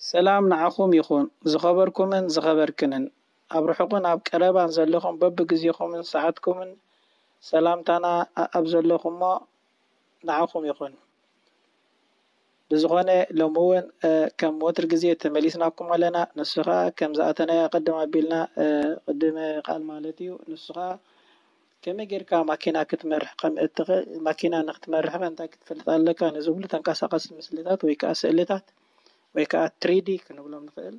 ሰላም ንዓኹም ይኹን፣ ዝኸበርኩምን ዝኸበርክንን፣ ኣብ ርሑቕን ኣብ ቀረባን ዘለኹም፣ በብግዜኹምን ሰዓትኩምን ሰላምታና ኣብ ዘለኹሞ ንዓኹም ይኹን። ብዝኾነ ሎሚ እውን ከም ወትር ግዜ ተመሊስናኩም ኣለና። ንሱ ኸዓ ከም ዝኣተናዮ ቅድም ኣቢልና ቅድም ቃል ማለት እዩ። ንሱ ኸዓ ከመይ ጌርካ ማኪና ክትመርሕ ከም እትኽእል፣ ማኪና ንክትመርሕ ከ እንታይ ክትፈልጥ ኣለካ ንዝብሉ ተንቀሳቐስቲ ምስልታት ወይ ከዓ ስእልታት ወይ ከዓ ትሪዲ ክንብሎም ንኽእል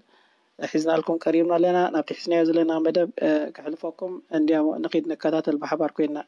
ሒዝናልኩም ቀሪብና ኣለና። ናብቲ ሒዝናዮ ዘለና መደብ ከሕልፈኩም እንዲያሞ ንኺድ ንከታተል ብሓባር ኮይንና።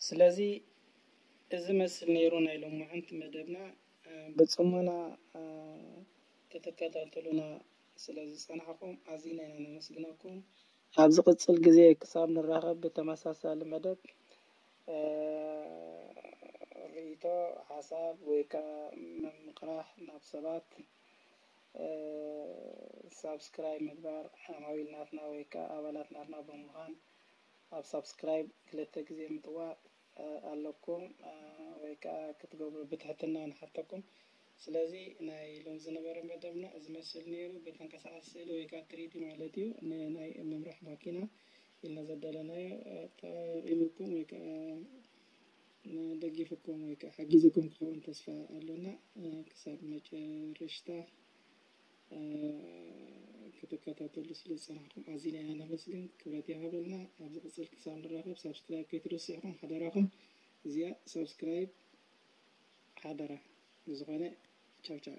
ስለዚ እዚ መስል ነይሩ ናይ ሎማዓንቲ መደብና። ብጽሞና ተተከታተሉና ስለ ዝጸናሕኩም ኣዚና ኢና ነመስግነኩም። ኣብ ዝቕጽል ግዜ ክሳብ ንራኸብ ብተመሳሳሊ መደብ ርእይቶ፣ ሓሳብ ወይ ከዓ ምምቕራሕ ናብ ሰባት ሳብስክራይብ ምግባር ዓማዊል ናትና ወይ ከዓ ኣባላት ናትና ብምዃን ኣብ ሳብስክራይብ ክልተ ግዜ ምጥዋቕ ኣለኩም ወይ ከዓ ክትገብሩ ብትሕትና ንሓተኩም። ስለዚ ናይ ሎም ዝነበረ መደብና እዚ መስል ነይሩ። ብተንቀሳቐሲ ስእሊ ወይ ከዓ ትሪዲ ማለት እዩ። ንናይ ምምራሕ ማኪና ኢልና ዘዳለናዮ ኣጠቓቒምኩም ወይ ከዓ ደጊፍኩም ወይ ከዓ ሓጊዝኩም ክኸውን ተስፋ ኣሎና። ክሳብ መጨረሽታ ክትከታተሉ ስለ ዝፀናሕኩም ኣዚና ኢና ነመስግን። ክብረት ይሃበልና። ኣብ ዝቕፅል ክሳብ ንራኸብ ሳብስክራይብ ከይትረስዕኹም ሓደራኹም። እዚኣ ሳብስክራይብ ሓደራ። ብዝኾነ ቻው ቻው።